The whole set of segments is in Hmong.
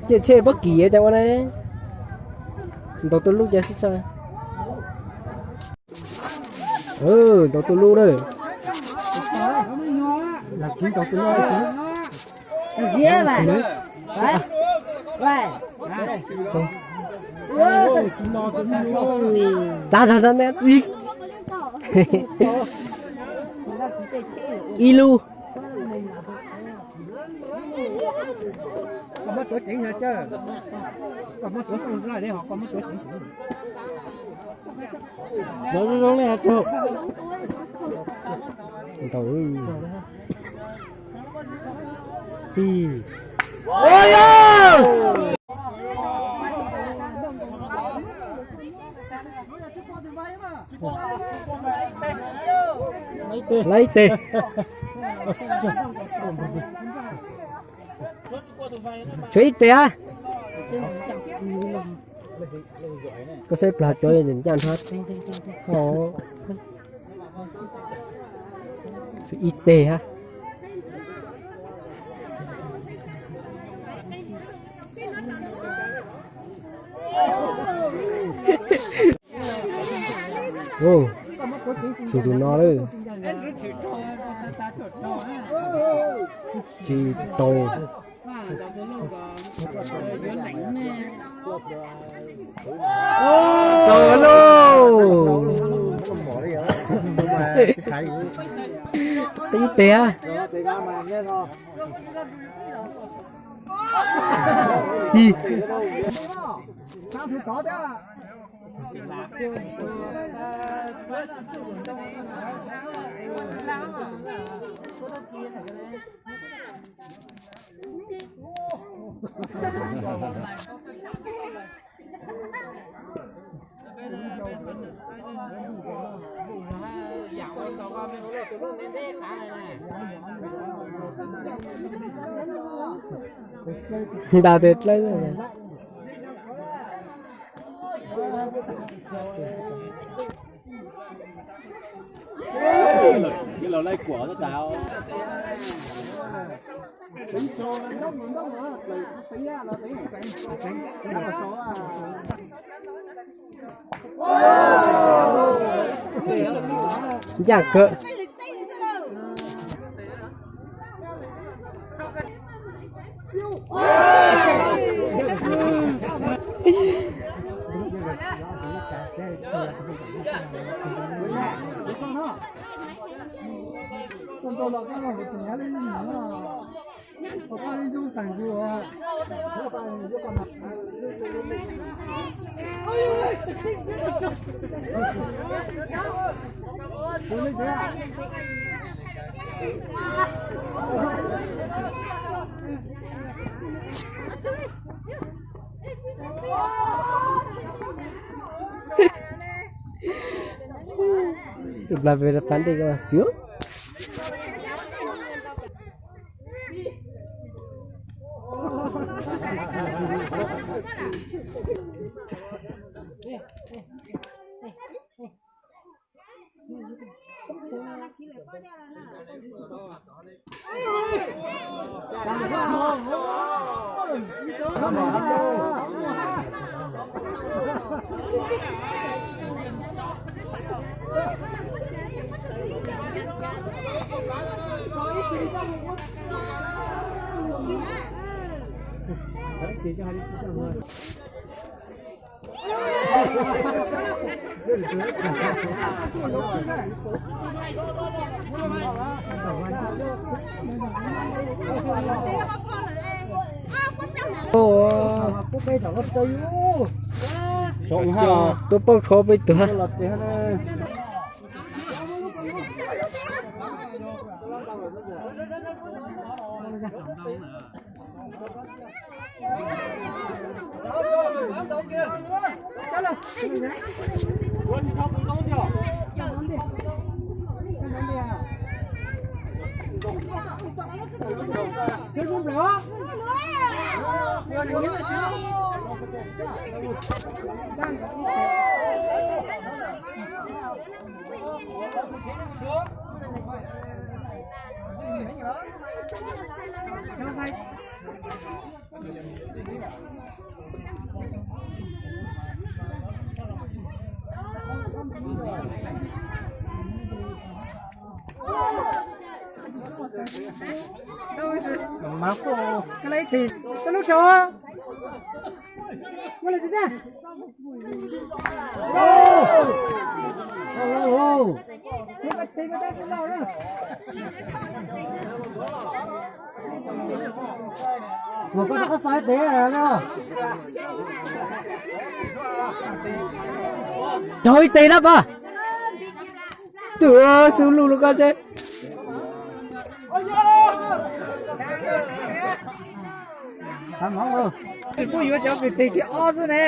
Ces tshe pob kis cas ua ne. Ntaus tuj lub ces xwb tso. Ntaus tuj lub na. Tag rog rau neb ib lub. Koj muab tuav ceev, koj muab tuav xoj li ho koj muab tuav ceev. Lov zoo zoo li tug. Ntau. Laib teg. Tshuav ib teg hab. Koj saib plag cov ncaj hnab. Tshuav ib teg hab. Xub tus no lawm. Tsis tau. Tau lauj. Tib teg. Tig. Nta tes dlawb. Ib los laij kuam tas. Ncaj kawg. Tus plag pem rau pab ntej ko xwb. Tuaj pauj tsho peb tug. Raug ib teg na pog. Twb xub lug lug koj tsev. Kuj yuav cov kwv tij thib ob xwb ne.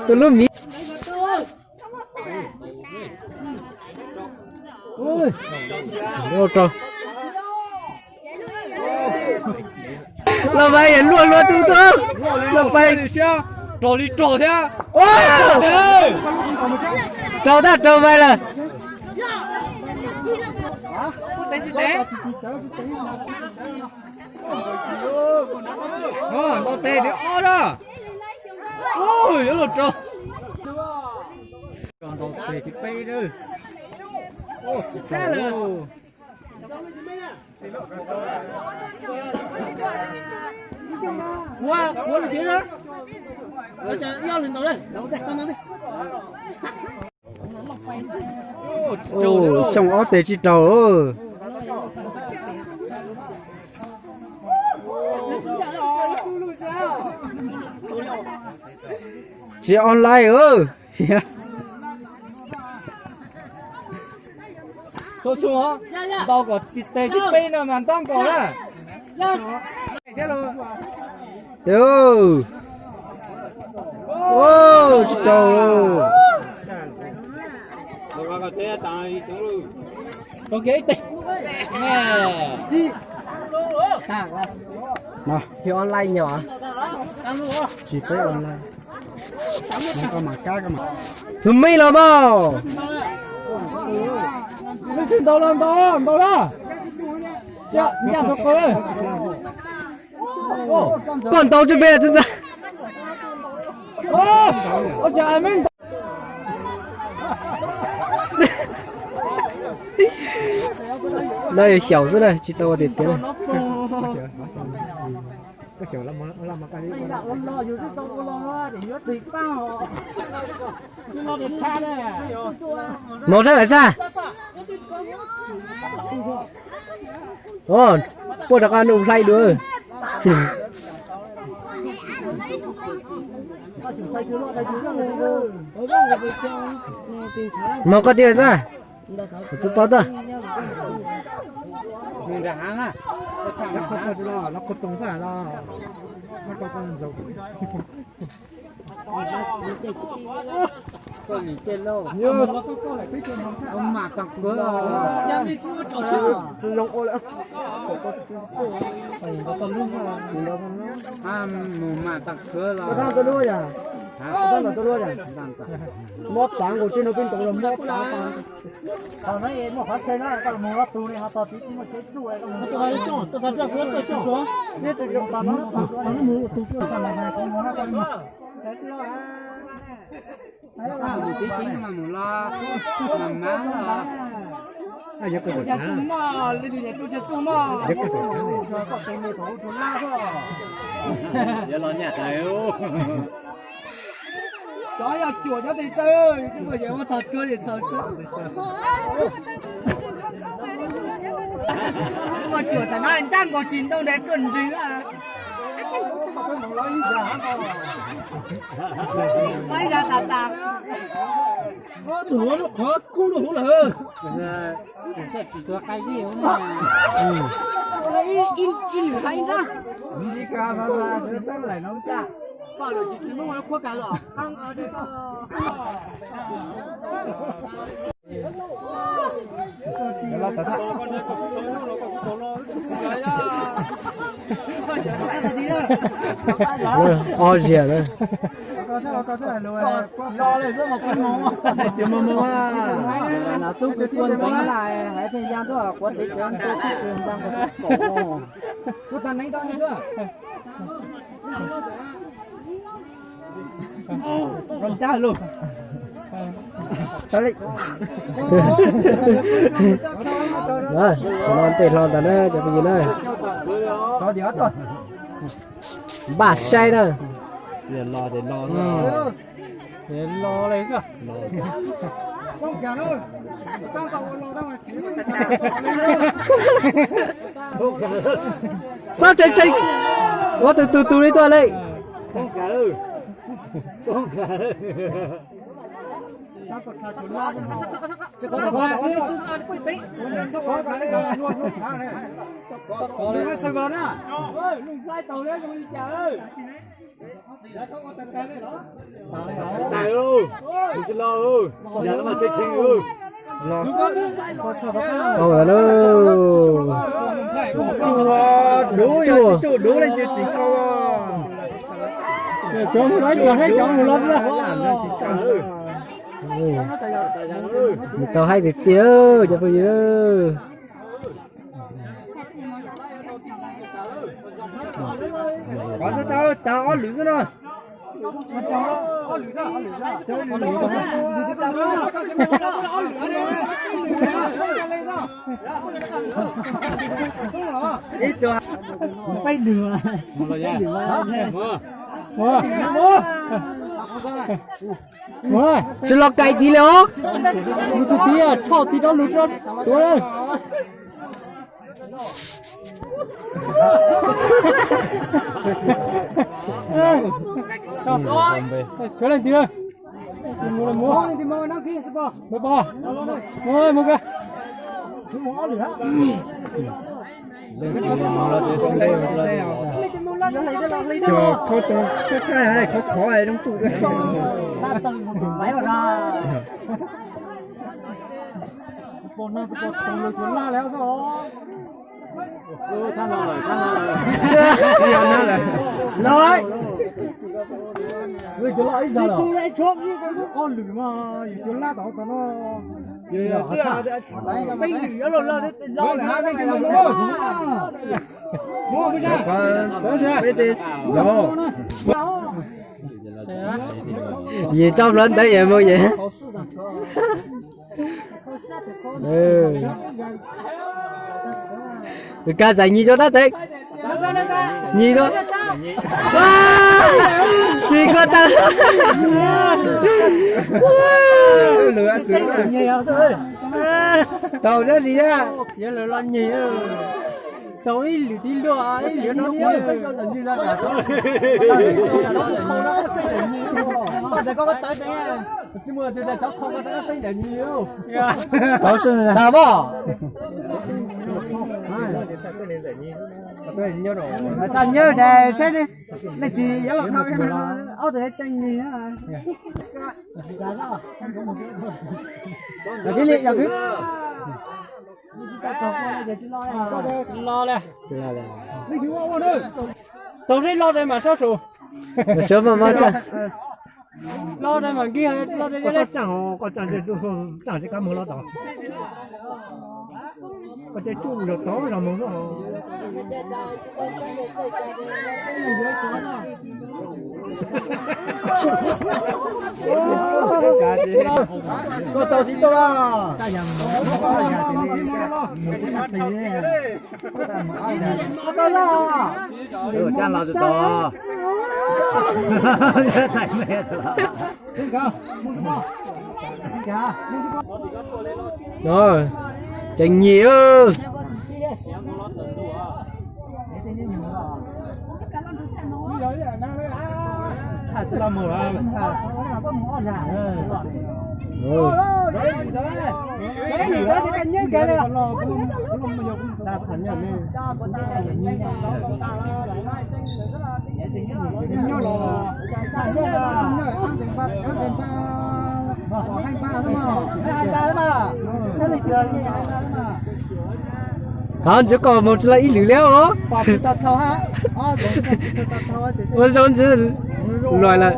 Tus lub miv. Los pais luaj luaj tus tuaj. Los pais rog li rog thiab. Raug tag raug pais lawm. Ntaus tes thib ob na. Yuav luag raug. Ntaus tes thib peb na. Sab lawm. Kuav, kuav lub tiav na. Ua cas ib ob leeg ntaus na. Xyoo ob tes tsis raug. Tsis online. Xub xub os, ntaus kom tes thib peb no mas ntab nkaus na. Tes, tsis raug. Tsis online nyom. Tsis peb online. Tus me los mas. Ntaus los ntaus, ntaus los. Koj ntaus tsis peb txi ntxa. No yog xyaum xwb na, tsis tau ua tiag tiag na. Mov sab lawm xab. Puaj rov qab nug hlais dua. Mog koj tiag xab. Txu pab tag. Mus mam tag kawg los. Mob tav nkaus tsis nug peb ntaus los mob tav. Thaum no es muaj qhov chaw no koj los mus ob tug li ho tog tiv muaj chaw tsuj. Mus tib tib no mas mus los, mas mab los. Cov tuaj mog, li tus niam tuaj cov tuaj mog. Cov los nyaj tas. Cov yog cuam cov tes taw, twb muaj yam muab txhos cuab li txhos cuab. Twb muaj cuam txawm na nraj nkaus tsis ntau nrad tuaj nreeg. Ib zag tas tas. Tus lub qhov kub lub huv lawm. Ib lwm hais ib nrab. Pom lawm tsis tsis muaj qhuab kav los. Ob ziag na. Tus mus mus hais pheej ya tuaj quav tsev tsev tuaj tib tug nta nkaus kaum. Kuv tag neeb tau tuaj. Ncaj lug. Tau li. Qhov no tej hlo ntag na cov phooj ywg na. Npaj saib na. Los li. Xob tsees tsees. Ua tus tus tus li tuaj li. Tau lawm. Cov mus los, cov mus los. Nws tau haib tiag tiag cov phooj ywg. Tau ob lwm xwb no. Tsis los kais tid li os. Lus tus tib tshaj tib rov lus rau tuav. Tsuav leej twg? Mus, mus, mus. Cov khov khov zoo tu. Ob lwm mas yus cua laj tom tom no. Yim rau plaws ntawd yim mus yim. Kag xaim nyis rau dab teg. Nyis rau. Nyis koj tag. Tau dab tsi a? Tau ib lwm tib luaj ib lwm no. Tau xwb. Tag mog. Tag nyob das tsheb ne. Leej twg yuav los no ob tug ceeb ni. Yog li yog li. Los li. Tau seb loj dai mas sab sum. Sab mas mas tsa. Loj dai mas nkig, loj dai. Koj tsa, koj tsa, tsa tsis kab mus loj tod. Koj tsa tsuj zog tod zog mus. Koj tau tsis tau a? Caj los tsis tau. Ceev nyim. Thov ntsis kom mus tsis tau ib lwm li os. Ua zoo ntsis luag lawm.